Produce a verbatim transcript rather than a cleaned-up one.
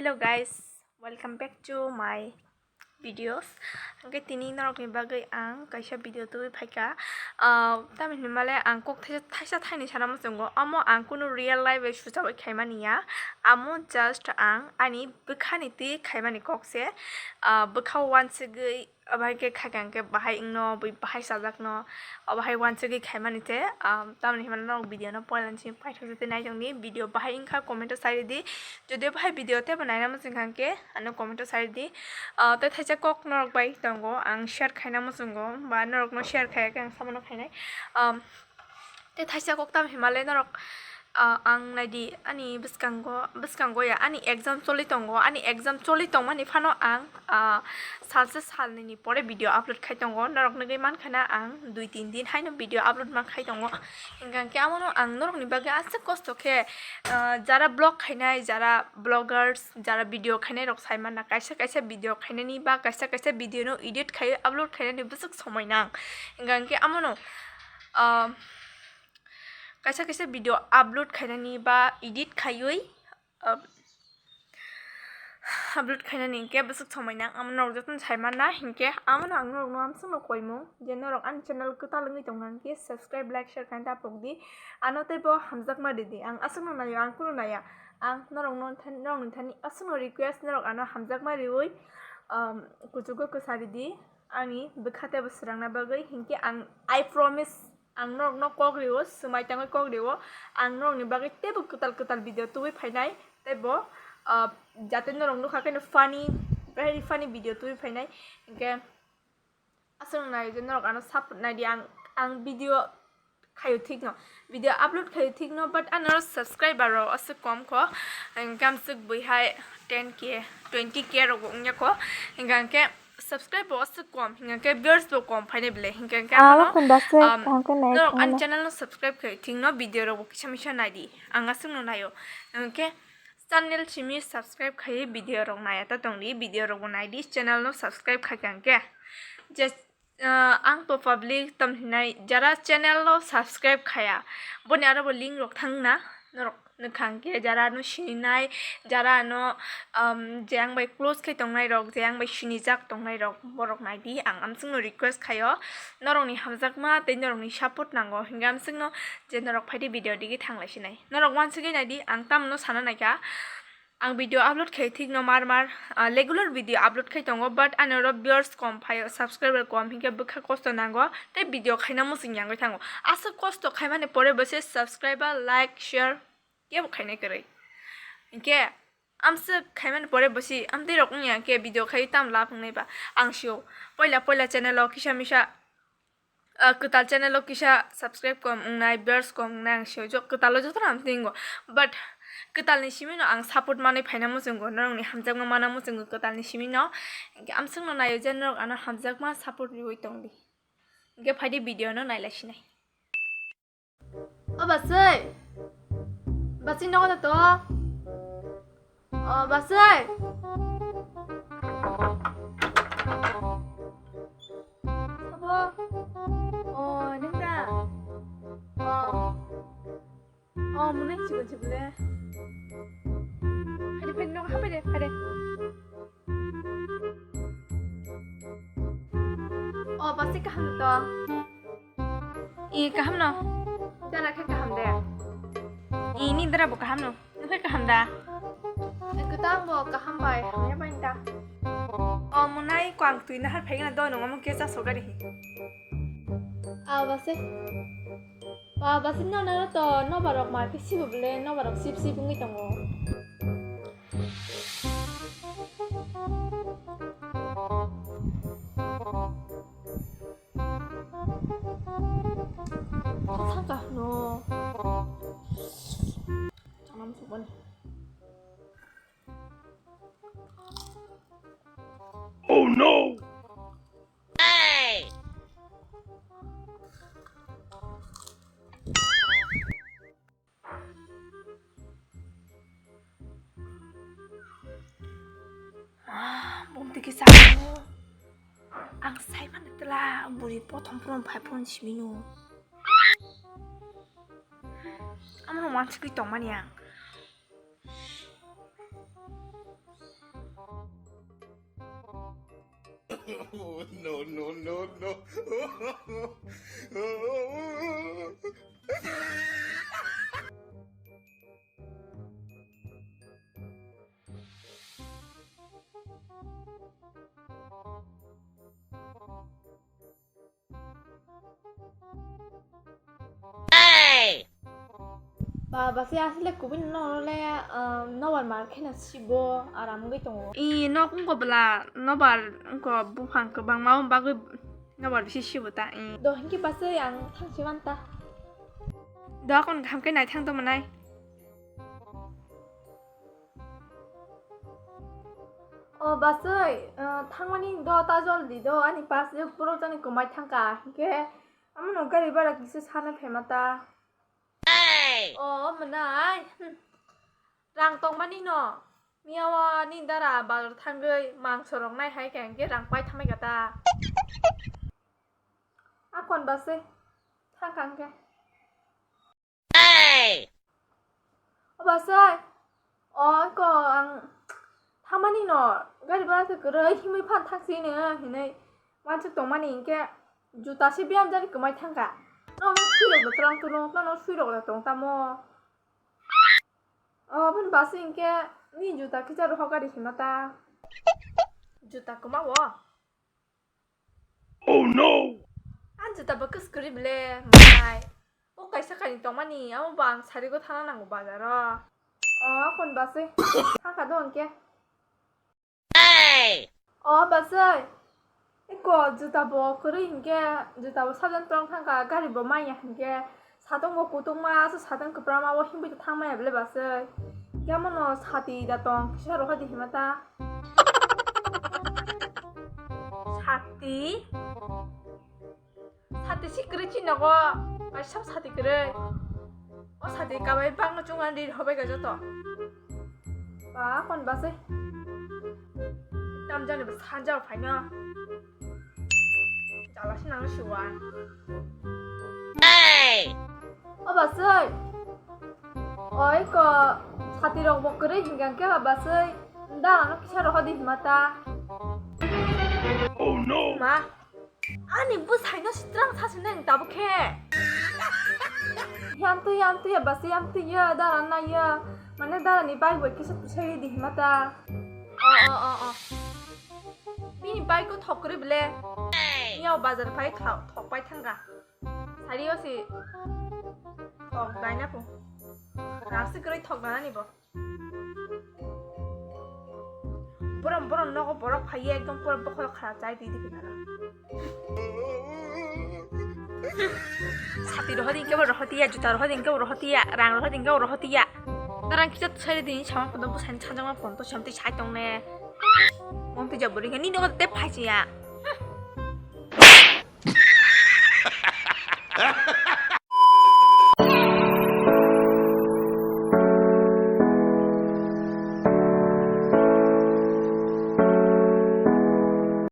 Hello guys, welcome back to my videos. Hwnkhe tini norokni bagwi ang kaisa video tubui phaikha. Ah, tamni hwnmale ang kok thaisa, thaisa thaini sana muchungo. Omo ang kunu real life bai suchawi khaimani ya. Amo just ang ani bwkhani twi khaimani kok se. Ah, bwkhao wansugwi Obo hai khe khaikha hwnkhe bahai wngno, bui bahai chajakno, obo hai wansugwi khaimani se, um, tamoni hinmano norok video no poilani simi paithakjak tei naitongdi, video bahai wngkha comment o sai ridi, jodi obo hai video teibo naina muchungkha hwnkhe ano comment o sai ridi. Uh, tei thaisa kok norok bai tongo, ang share khaina muchungo, ba norokno share khaiya khe ang samano khainai. Um, Tei thaisa kok tam hinmale norok, ah, ang naidi ani bwskango, bwskango ya ani exam choli tongo, ani exam choli tongmani phano ang, ah, salsa salnini pore video upload khai tongo, norok nugwi mankha na ang dui tin din haino video upload man khai tongo, hwnkha khe amono ang norokni bagwi aswk kosto khe, ah, jara vlog khainai, jara vloggers, jara video khainai rok sai manna, kaisa kaisa video khainani ba kaisa kaisa video no edit khai upload khainani bwswk somoi nang, hwnkha khe amono, ah, Kaisa kaisa video upload khainani ba edit khaiwi, uh, upload khainani hinkhe bwswk somoi nang, amo norok jotono sai manna, hinkhe amono ang norokno amsukno koimung je norok ani channel kwtal wngwi tongkha hinkhe subscribe, like, share khaina daphok di, ano teibo hamjakma ridi, ang aswkno naio, ang kunu naiya, ang norokno thani, norokni thani aswkno request, norok ano hamjakma riwi, um, kuchugo kwsa ridi, ani bwkha teibo swrangna bagwi, hinkhe ang, I promise, Ang norokno kok rio, swmai tangwi kok rio, ang norokni bagwi teibo kwtal kwtal video tubui phainai, teibo, ah, jate norok nukha khe funny, very funny video tubui phainai, hinkhe aswk nai je norok ano support nai di, ang, ang video khaio thikno, video upload khaio thikno, but ano subscriber rok aswk kom kho, hinkhe amswk bui hai ten K, twenty K rok bo wngya kho, hinkhe, hinkhe, Subscribe bo aswk kom, hinkhe viewers bo kom phainai belai, hinkhe, hinkhe Ah, amono, um, norok ani channel no subscribe khai thikno video rok bo kisa misa nai di, ang aswk no naio, hinkhe channel simi subscribe khai video rok naiya ta tong di, video rok bo nai di, channel no subscribe khai kha hinkhe, je, uh, ang to public tam hinai jara channel no subscribe khaya, boni aro bo link rok thang na norok. Nukha hinkhe jara ano sininai, jara ano, um, je ang bai close khe tongnai rok, je ang bai sinijak tongnai rok, borok nai di, ang amswkno request khaio, norokni hamjakma tei norokni support nango, hinkhe amswkno je norok phaidi video digi thanglai sinai. Norok wansugwi nai di, ang tamno sana naikha, ang video upload khai thikno mar mar, ah, regular video upload khai tongo, but ani oro viewers kom phaio, subscriber kom, hinkhe bwkha kosto nango, tei video khaina muchung yangwi thango. Aswk kosto khaimani pore bo se subscriber, like, share, kebo khainai kwrwi. Hinkhe amswk khaimani pore bosi amtwi rok wngya khe video khai tam lab wngnai ba. Ang sio poila poila channel o kisa misa, ah, kwtal channel o kisa subscribe kom wngnai, viewers kom wngnai ang sio. Jok kwtal o jotono amtwi wngo. But kwtal ni simi no ang support manwi phaina muchungo, norokni hamjakma mana muchungo kwtal ni simi no. Hinkhe amswk no naio je norok ano hamjakma support riwi tongdi. Hinkhe phaidi video no nailai sinai. O Baswi. Baswi nogo da to. O Baswi. Abo. O nung da. O. O mwnai chikon chibole. Phai de, phai de, nogo hapai de, phai de. O Baswi kaham to. I kaham no. Dara khe kaham de. I ni dara bo kaham no. Nokhe kaham da. E kwtang bo kaham bai hamya bai da. O mwnai ko ang twi nahar phai gana do nung omo khe cha sogari hi. A Baswi. Ba Baswi no no to no barok ma phi sibo bole no barok sip sip wngwi tongo. Saka no. Chanam subani. Oh no! Ah, bumtwi kisa ang saimani tela buri prothom prothom phai phone simino. Amno wansugwi tongmani ang. Oh, no, no, no, no. Ba, ba se asle kubui no le, ah, nobar mar khena sibo aram gwi tongo. I nok wngko bwla, nobar wngko buphang kwbangma wng bagwi nobar bisi sibo ta, i. Do hinkhe ba se ang thangsi man ta. Do kon hamkhe naithang tongmanai. O basoi, ah, thangmani do ta joldi do, ani pass je borok jani kwmai thangkha, hinkhe amono gari bara kisa sana phaima ta. O, omo nai, hmm. Rang tongmani no, miya o ni dara bazar thangwi mangso rok nai hai khe, hinkhe rang pai thamai kha ta. Akon basoi, thangkha hinkhe. O basoi, o ko ang thamani no gari bara se kwrwi himwi phan thaksi ni hinwi wansuk tongmani hinkhe juta se biyam jani kwmai thangkha. No no swirok bo twlang tunu, no no swirok da tong tamo. O bini basoi hinkhe ni juta kisa rohor gari hima ta. Juta kwma o. Oh no! Ang juta bo kwskwrwi bele, mai. O kaisa kainwi tongmani, amo bo ang sarigo thana nango bazaro. O, akon basoi. Thangkha do hinkhe. O, basoi. Eko juta bo kwrwi hinkhe, juta bo sajan tong thangkha, gari bo manya hinkhe. Satong bo kutung ma, asa satong kwpra ma, o himbai to thang maya bele basoi. Hinkhe amono sati da tong, kisa rohor di hima ta. Sati? Sati si kwrwi chini nogo, kaisa sati kwrwi. O sati kabai bangno chungan ri hobai ka joto. Ba, kon basoi. Tam jani bo sanja phaino. Jala se nang siwa. O basoi. Oi ko, sati rok bo kwrwi hinkhe ba basoi. Da ano kisa rohor di hima ta. Oh no! Ma, ani bwsai no sitrang sa sinai ni tabuk khe. Yam twi, yam twi ya basoi, yam twi ya, dara na ya. Mane dara ni bai bai kisa pusai di hima ta. O, o, o, o. Bini bike o thok kwrwi bele. Miya o bazar phai tha-, thok pai thangkha. Sari o si thok daina pho. Rasi kwrwi thok dana ni bo. Borom borom nogo borok phai ekdom pura bokhorok khara chai twi di khe nana. Sati rohor di kebo rohor tiya, juta rohor di kebo rohor tiya, rang rohor di kebo rohor tiya. Darang kisa sai di, sama kono bwsai ni sanjak ma phone to samtwi sai tong ne. Mom twi jabori khe nini nogo te phai chiya.